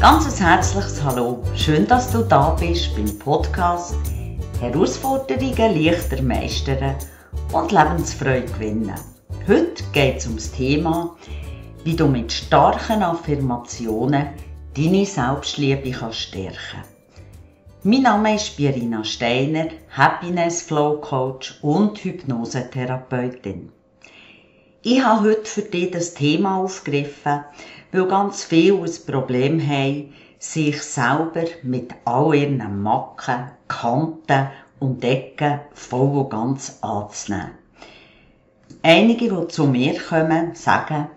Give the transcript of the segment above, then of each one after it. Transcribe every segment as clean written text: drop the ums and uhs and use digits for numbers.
Ganz ein herzliches Hallo. Schön, dass du da bist beim Podcast Herausforderungen leichter meistern und Lebensfreude gewinnen. Heute geht es um das Thema, wie du mit starken Affirmationen deine Selbstliebe stärken kannst. Mein Name ist Birina Steiner, Happiness Flow Coach und Hypnosetherapeutin. Ich habe heute für dich das Thema aufgegriffen, weil ganz viele ein Problem haben, sich selber mit all ihren Macken, Kanten und Ecken voll und ganz anzunehmen. Einige, die zu mir kommen, sagen,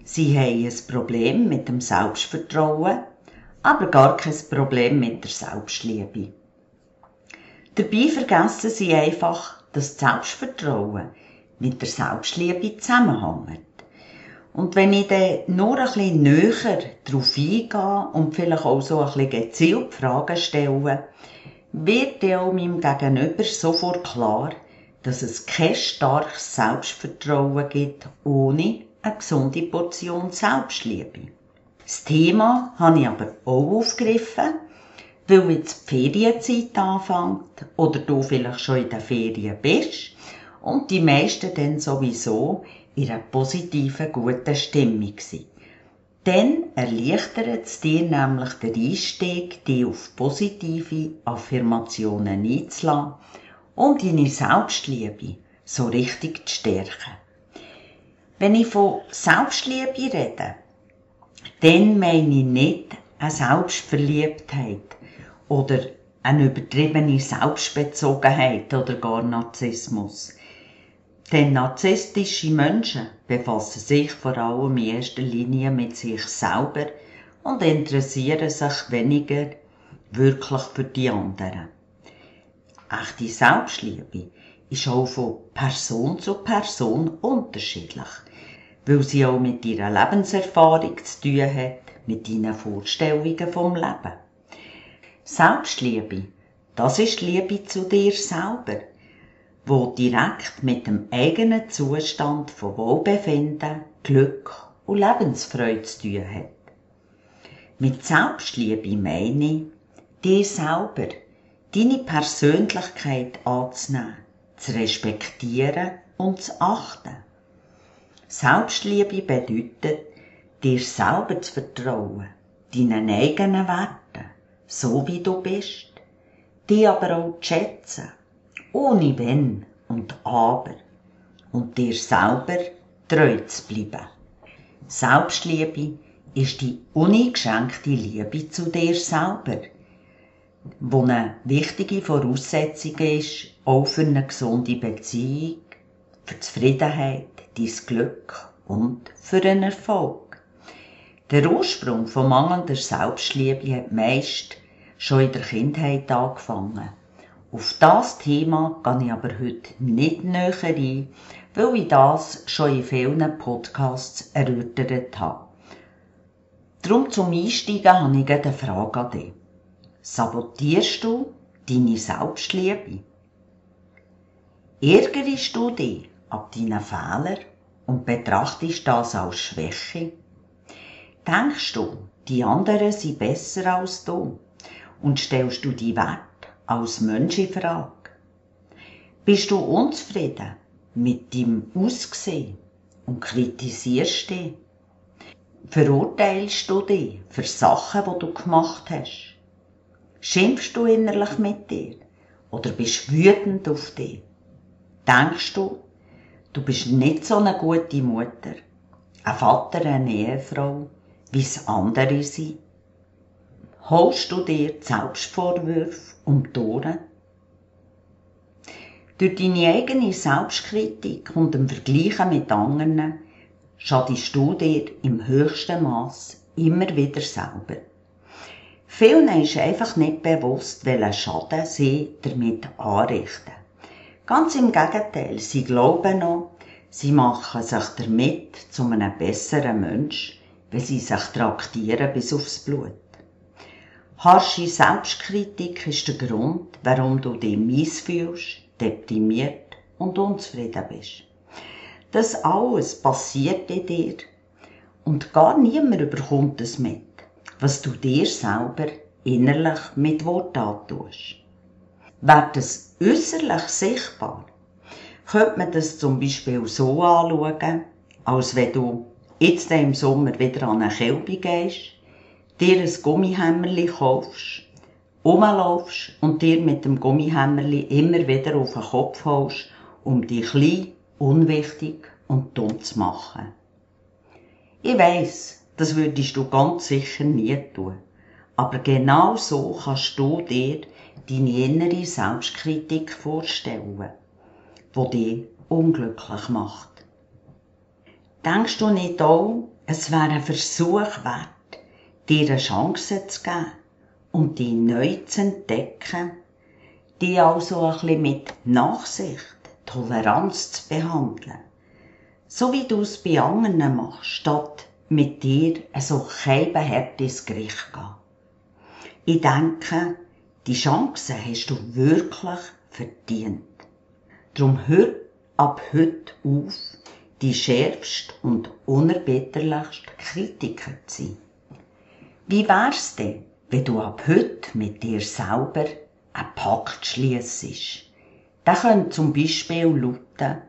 sie haben ein Problem mit dem Selbstvertrauen, aber gar kein Problem mit der Selbstliebe. Dabei vergessen sie einfach, dass das Selbstvertrauen mit der Selbstliebe zusammenhängt. Und wenn ich dann nur ein bisschen näher darauf eingehe und vielleicht auch so ein bisschen gezielt Fragen stelle, wird dann auch meinem Gegenüber sofort klar, dass es kein starkes Selbstvertrauen gibt ohne eine gesunde Portion Selbstliebe. Das Thema habe ich aber auch aufgegriffen, weil jetzt die Ferienzeit anfängt oder du vielleicht schon in den Ferien bist und die meisten dann sowieso in einer positiven, guten Stimmung sind. Dann erleichtert es dir nämlich den Einstieg, dich auf positive Affirmationen einzulassen und deine Selbstliebe so richtig zu stärken. Wenn ich von Selbstliebe rede, dann meine ich nicht eine Selbstverliebtheit oder eine übertriebene Selbstbezogenheit oder gar Narzissmus. Denn narzisstische Menschen befassen sich vor allem in erster Linie mit sich selber und interessieren sich weniger wirklich für die anderen. Echte Selbstliebe ist auch von Person zu Person unterschiedlich, weil sie auch mit ihrer Lebenserfahrung zu tun hat, mit ihren Vorstellungen vom Leben. Selbstliebe, das ist Liebe zu dir selber, wo direkt mit dem eigenen Zustand von Wohlbefinden, Glück und Lebensfreude zu tun hat. Mit Selbstliebe meine ich, dir selber, deine Persönlichkeit anzunehmen, zu respektieren und zu achten. Selbstliebe bedeutet, dir selber zu vertrauen, deinen eigenen Werten, so wie du bist, dich aber auch zu schätzen, ohne Wenn und Aber, und dir selber treu zu bleiben. Selbstliebe ist die uneingeschränkte Liebe zu dir selber, wo eine wichtige Voraussetzung ist, auch für eine gesunde Beziehung, für Zufriedenheit, dein Glück und für einen Erfolg. Der Ursprung von mangelnder Selbstliebe hat meist schon in der Kindheit angefangen. Auf das Thema gehe ich aber heute nicht näher ein, weil ich das schon in vielen Podcasts erörtert habe. Darum zum Einsteigen habe ich eine Frage an dich. Sabotierst du deine Selbstliebe? Ärgerst du dich an deinen Fehlern und betrachtest das als Schwäche? Denkst du, die anderen sind besser als du und stellst du die Wert als Mensch in Frage? Bist du unzufrieden mit deinem Aussehen und kritisierst dich? Verurteilst du dich für Sachen, die du gemacht hast? Schimpfst du innerlich mit dir oder bist wütend auf dich? Denkst du, du bist nicht so eine gute Mutter, ein Vater, eine Ehefrau, wie es andere sind? Holst du dir die Selbstvorwürfe um die Ohren? Durch deine eigene Selbstkritik und dem Vergleichen mit anderen schadest du dir im höchsten Maß immer wieder selber. Vielen ist einfach nicht bewusst, welchen Schaden sie damit anrichten. Ganz im Gegenteil, sie glauben noch, sie machen sich damit zu einem besseren Mensch, wenn sie sich traktieren bis aufs Blut. Harsche Selbstkritik ist der Grund, warum du dich mies fühlst, deprimiert und unzufrieden bist. Das alles passiert in dir und gar niemand überkommt es mit. was du dir selber innerlich mit Worten antust. Wird es äußerlich sichtbar, könnte man das zum Beispiel so anschauen, als wenn du jetzt im Sommer wieder an eine Kälbe gehst, dir ein Gummihämmerli kaufst, rumlaufst und dir mit dem Gummihämmerli immer wieder auf den Kopf haust, um dich klein, unwichtig und dumm zu machen. Ich weiss, das würdest du ganz sicher nie tun. Aber genau so kannst du dir deine innere Selbstkritik vorstellen, die dich unglücklich macht. Denkst du nicht auch, es wäre ein Versuch wert, dir eine Chance zu geben und dich neu zu entdecken, dich also ein bisschen mit Nachsicht, Toleranz zu behandeln, so wie du es bei anderen machst, statt mit dir so keibenhart ins Gericht gehen. Ich denke, die Chance hast du wirklich verdient. Darum hör ab heute auf, die schärfste und unerbitterlichste Kritiker zu sein. Wie wär's denn, wenn du ab heute mit dir selber einen Pakt schliessest? Der könnte zum Beispiel lauten: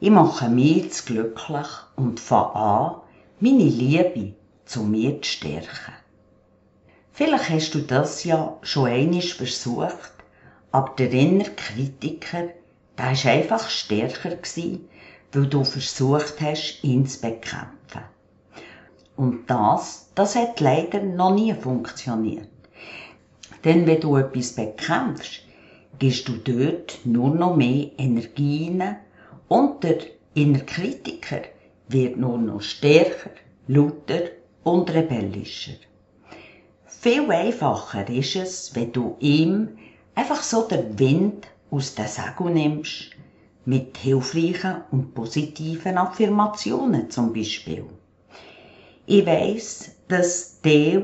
Ich mache mich jetzt glücklich und fange an, meine Liebe zu mir zu stärken. Vielleicht hast du das ja schon einmal versucht, aber der innere Kritiker, der war einfach stärker gewesen, weil du versucht hast, ihn zu bekämpfen. Und das hat leider noch nie funktioniert. Denn wenn du etwas bekämpfst, gibst du dort nur noch mehr Energie rein und der innere Kritiker wird nur noch stärker, lauter und rebellischer. Viel einfacher ist es, wenn du ihm einfach so den Wind aus den Segeln nimmst, mit hilfreichen und positiven Affirmationen zum Beispiel. Ich weiss, dass die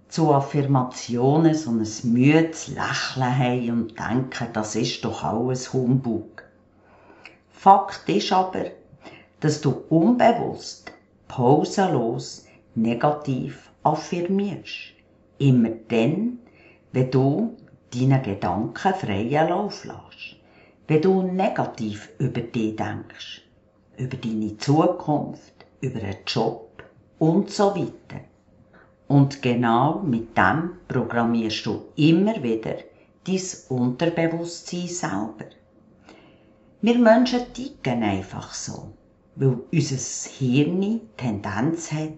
zu Affirmationen so ein müdes Lächeln haben und denken, das ist doch alles Humbug. Fakt ist aber, dass du unbewusst, pausenlos, negativ affirmierst. Immer dann, wenn du deinen Gedanken freien Lauf lässt. Wenn du negativ über dich denkst, über deine Zukunft, über einen Job und so weiter. Und genau mit dem programmierst du immer wieder dein Unterbewusstsein selber. Wir Menschen ticken einfach so, weil unser Hirn Tendenz hat,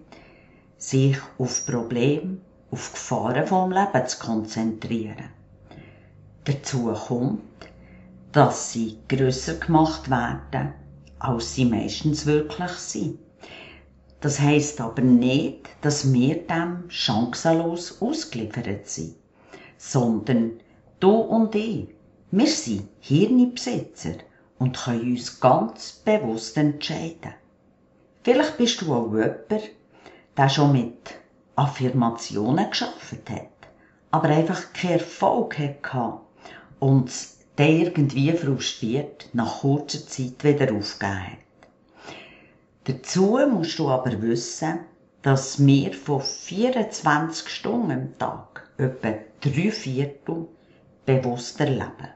sich auf Probleme, auf Gefahren vom Leben zu konzentrieren. Dazu kommt, dass sie grösser gemacht werden, als sie meistens wirklich sind. Das heisst aber nicht, dass wir dem chancenlos ausgeliefert sind, sondern du und ich, wir sind Hirnbesitzer und können uns ganz bewusst entscheiden. Vielleicht bist du auch jemand, der schon mit Affirmationen gearbeitet hat, aber einfach keinen Erfolg hatte und der irgendwie frustriert nach kurzer Zeit wieder aufgegeben hat. Dazu musst du aber wissen, dass wir von 24 Stunden am Tag etwa 3/4 bewusst erleben.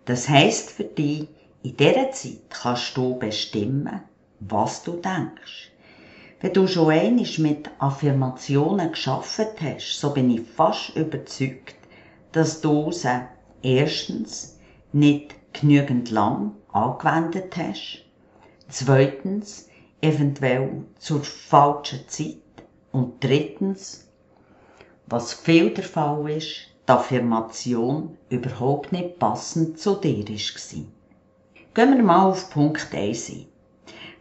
Das heisst für dich, in dieser Zeit kannst du bestimmen, was du denkst. Wenn du schon einmal mit Affirmationen gearbeitet hast, so bin ich fast überzeugt, dass du sie erstens nicht genügend lang angewendet hast, zweitens eventuell zur falschen Zeit und drittens, was viel der Fall ist, die Affirmation überhaupt nicht passend zu dir war. Gehen wir mal auf Punkt 1 ein.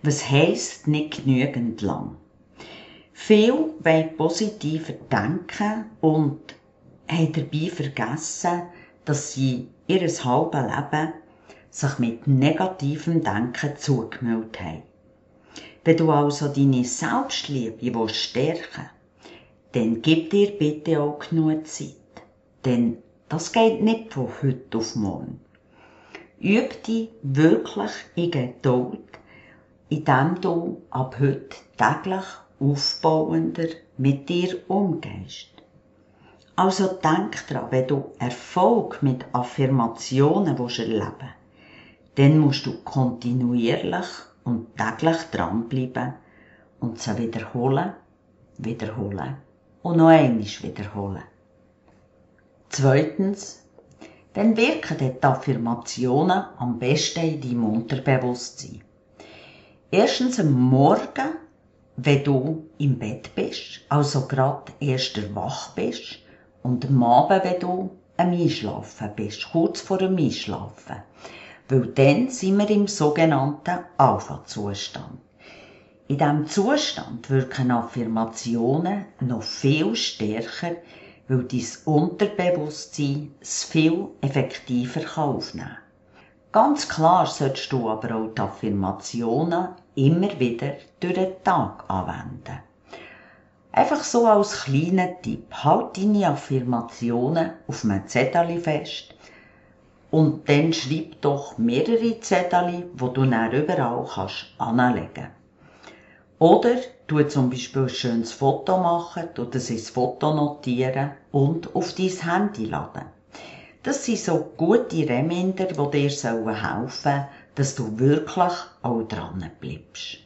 Was heisst nicht genügend lang? Viele wollen positiver denken und haben dabei vergessen, dass sie ihr halbes Leben sich mit negativem Denken zugemüllt haben. Wenn du also deine Selbstliebe stärken willst, dann gib dir bitte auch genug Zeit. Denn das geht nicht von heute auf morgen. Üb dich wirklich in Geduld, indem du ab heute täglich aufbauender mit dir umgehst. Also denk dran, wenn du Erfolg mit Affirmationen erleben willst, dann musst du kontinuierlich und täglich dranbleiben und sie wiederholen und noch einmal wiederholen. Zweitens, dann wirken die Affirmationen am besten in deinem Unterbewusstsein. Erstens am Morgen, wenn du im Bett bist, also gerade erst wach bist, und am Abend, wenn du am Einschlafen bist, kurz vor dem Einschlafen. Weil dann sind wir im sogenannten Alpha-Zustand. In diesem Zustand wirken Affirmationen noch viel stärker, weil dein Unterbewusstsein es viel effektiver aufnehmen kann. Ganz klar solltest du aber auch die Affirmationen immer wieder durch den Tag anwenden. Einfach so als kleiner Tipp, halt deine Affirmationen auf einem Zettel fest und dann schreib doch mehrere Zettel, die du dann überall anlegen kannst. Oder du zum Beispiel ein schönes Foto machen, du das ins Foto notieren und auf dein Handy laden. Das sind so gute Reminder, die dir helfen sollen, dass du wirklich auch dran bleibst.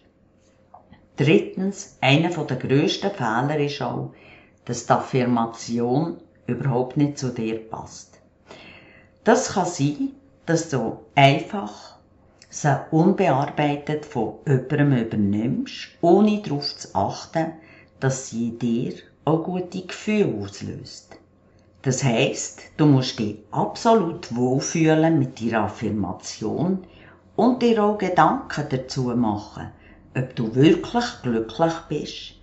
Drittens, einer der grössten Fehler ist auch, dass die Affirmation überhaupt nicht zu dir passt. Das kann sein, dass du einfach sie unbearbeitet von jemandem übernimmst, ohne darauf zu achten, dass sie in dir auch gute Gefühle auslöst. Das heisst, du musst dich absolut wohlfühlen mit deiner Affirmation und dir auch Gedanken dazu machen, ob du wirklich glücklich bist,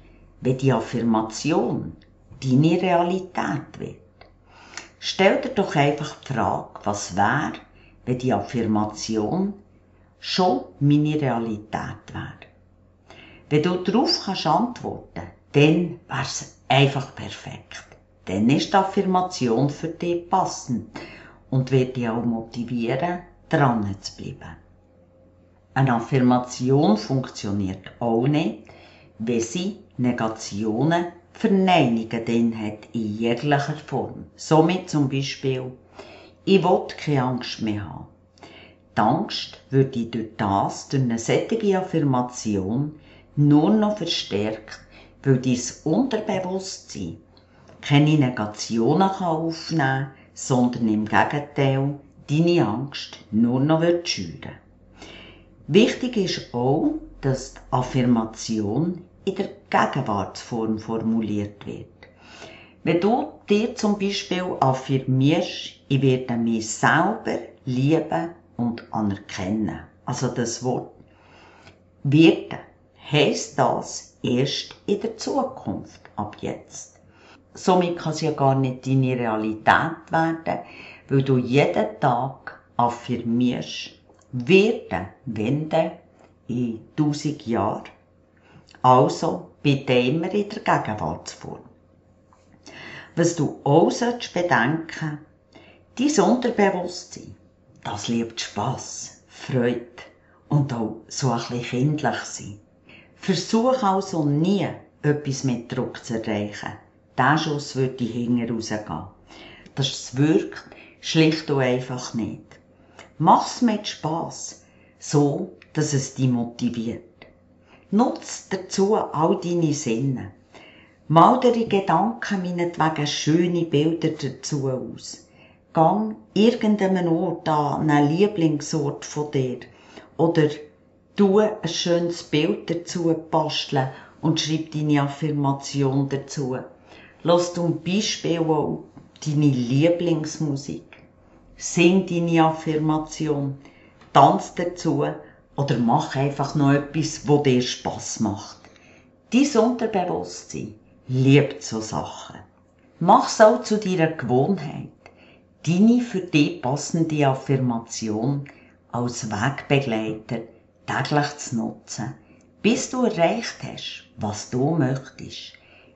wenn die Affirmation deine Realität wird. Stell dir doch einfach die Frage, was wäre, wenn die Affirmation schon meine Realität wäre. Wenn du darauf antworten kannst, dann wäre es einfach perfekt. Dann ist die Affirmation für dich passend und wird dich auch motivieren, dran zu bleiben. Eine Affirmation funktioniert auch nicht, wenn sie Negationen, Verneinungen drin hat in jeglicher Form. Somit zum Beispiel, ich will keine Angst mehr haben. Die Angst würde durch eine solche Affirmation nur noch verstärkt, weil dein Unterbewusstsein keine Negationen aufnehmen kann, sondern im Gegenteil deine Angst nur noch schüren. Wichtig ist auch, dass die Affirmation in der Gegenwartsform formuliert wird. Wenn du dir zum Beispiel affirmierst, ich werde mich selber lieben und anerkennen, also das Wort werden, heisst das erst in der Zukunft, ab jetzt. Somit kann es ja gar nicht deine Realität werden, weil du jeden Tag affirmierst, werden wenden in 1000 Jahren. Also bitte immer in der Gegenwartsform. Was du auch bedenken solltest, dein Unterbewusstsein, das liebt Spass, Freude und auch so ein bisschen kindlich sein. Versuch also nie, etwas mit Druck zu erreichen. Der Schuss würde hinten rausgehen. Das wirkt schlicht und einfach nicht. Mach's mit Spass, so, dass es dich motiviert. Nutz dazu all deine Sinne. Mal dir in Gedanken meinetwegen schöne Bilder dazu aus. Gang irgendeinem Ort an, einen Lieblingsort von dir. Oder tu ein schönes Bild dazu basteln und schreib deine Affirmation dazu. Lass zum Beispiel auch deine Lieblingsmusik. Sing deine Affirmation, tanz dazu oder mach einfach noch etwas, was dir Spass macht. Dein Unterbewusstsein liebt so Sachen. Mach's auch zu deiner Gewohnheit, deine für dich passende Affirmation als Wegbegleiter täglich zu nutzen, bis du erreicht hast, was du möchtest.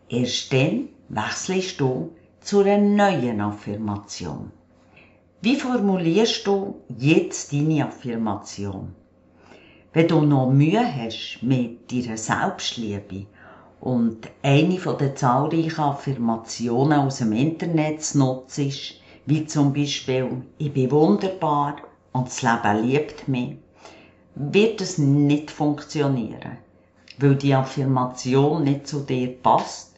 Erst dann wechselst du zu einer neuen Affirmation. Wie formulierst du jetzt deine Affirmation? Wenn du noch Mühe hast mit deiner Selbstliebe Und eine der zahlreichen Affirmationen aus dem Internet zu nutzen ist, wie zum Beispiel «Ich bin wunderbar und das Leben liebt mich», wird es nicht funktionieren, weil die Affirmation nicht zu dir passt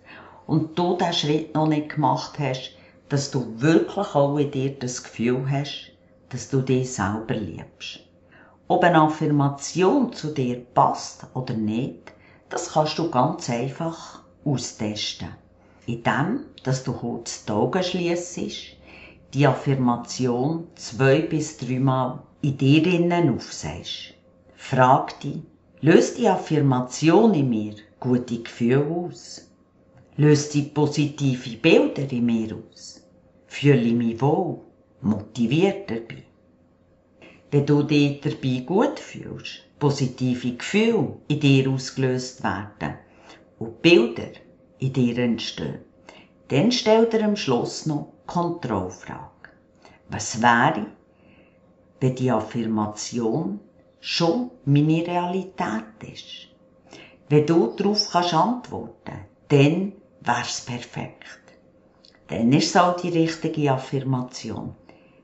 und du den Schritt noch nicht gemacht hast, dass du wirklich auch in dir das Gefühl hast, dass du dich selber liebst. Ob eine Affirmation zu dir passt oder nicht, das kannst du ganz einfach austesten. Indem, dass du kurz die Augen schliessest, die Affirmation 2 bis 3 Mal in dir innen aufsagst. Frag dich, löst die Affirmation in mir gute Gefühle aus? Löst die positive Bilder in mir aus? Fühle ich mich wohl, motiviert dabei? Wenn du dich dabei gut fühlst, positive Gefühle in dir ausgelöst werden und Bilder in dir entstehen, dann stell dir am Schluss noch die Kontrollfrage. Was wäre, wenn die Affirmation schon meine Realität ist? Wenn du darauf antworten kannst, dann wär's perfekt. Dann ist es auch die richtige Affirmation.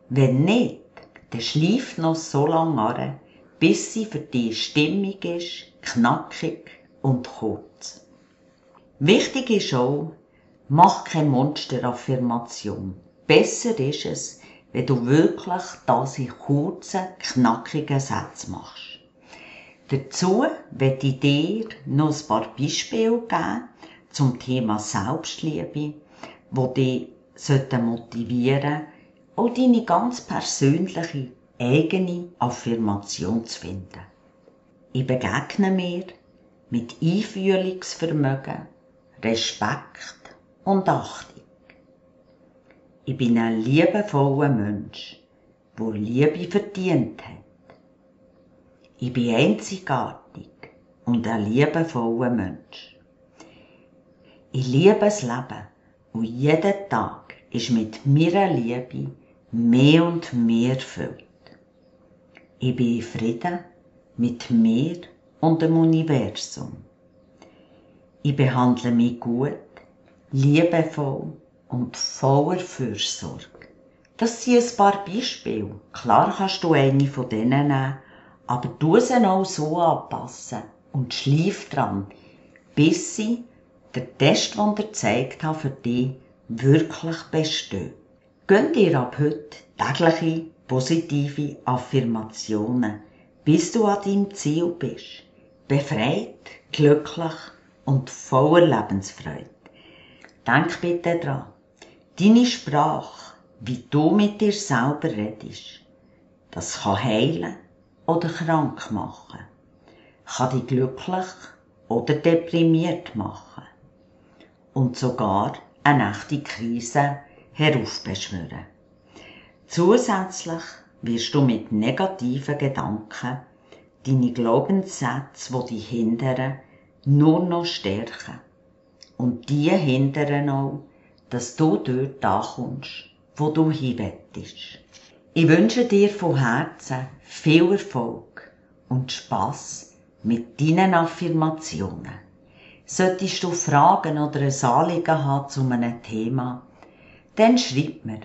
Wenn nicht, dann schleif noch so lange an, bis sie für dich stimmig ist, knackig und kurz. Wichtig ist auch, mach keine Monster-Affirmation. Besser ist es, wenn du wirklich das in kurzen, knackigen Sätzen machst. Dazu möchte ich dir noch ein paar Beispiele geben zum Thema Selbstliebe, die dich motivieren sollten, auch deine ganz persönliche, eigene Affirmation zu finden. Ich begegne mir mit Einfühlungsvermögen, Respekt und Achtung. Ich bin ein liebevoller Mensch, der Liebe verdient hat. Ich bin einzigartig und ein liebevoller Mensch. Ich liebe das Leben und jeden Tag ist mit meiner Liebe mehr und mehr erfüllt. Ich bin in Frieden mit mir und dem Universum. Ich behandle mich gut, liebevoll und voller Fürsorge. Das sind ein paar Beispiele. Klar kannst du eine von denen nehmen, aber tu sie auch so anpassen und schleif dran, bis sie der Test, den ich dir gezeigt habe, für dich wirklich besteht. Gönn dir ab heute tägliche positive Affirmationen, bis du an deinem Ziel bist. Befreit, glücklich und voller Lebensfreude. Denk bitte dran, deine Sprache, wie du mit dir selber redest, das kann heilen oder krank machen, kann dich glücklich oder deprimiert machen und sogar eine echte Krise heraufbeschwören. Zusätzlich wirst du mit negativen Gedanken deine Glaubenssätze, die dich hindern, nur noch stärken. Und die hindern auch, dass du dort ankommst, wo du hin möchtest. Ich wünsche dir von Herzen viel Erfolg und Spass mit deinen Affirmationen. Solltest du Fragen oder ein Anliegen haben zu einem Thema, dann schreib mir.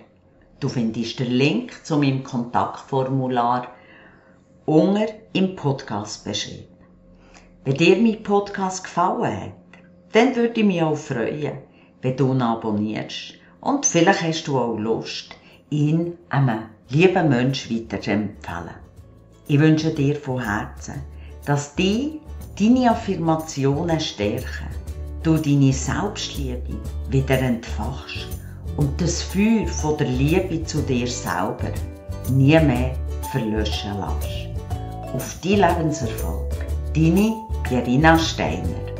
Du findest den Link zu meinem Kontaktformular unten im Podcast beschrieben. Wenn dir mein Podcast gefallen hat, dann würde ich mich auch freuen, wenn du ihn abonnierst und vielleicht hast du auch Lust, ihn einem lieben Menschen weiterzuempfehlen. Ich wünsche dir von Herzen, dass dich deine Affirmationen stärken, du deine Selbstliebe wieder entfachst und das Feuer von der Liebe zu dir selber nie mehr verlöschen lässt. Auf deinen Lebenserfolg, deine Pierina Steiner.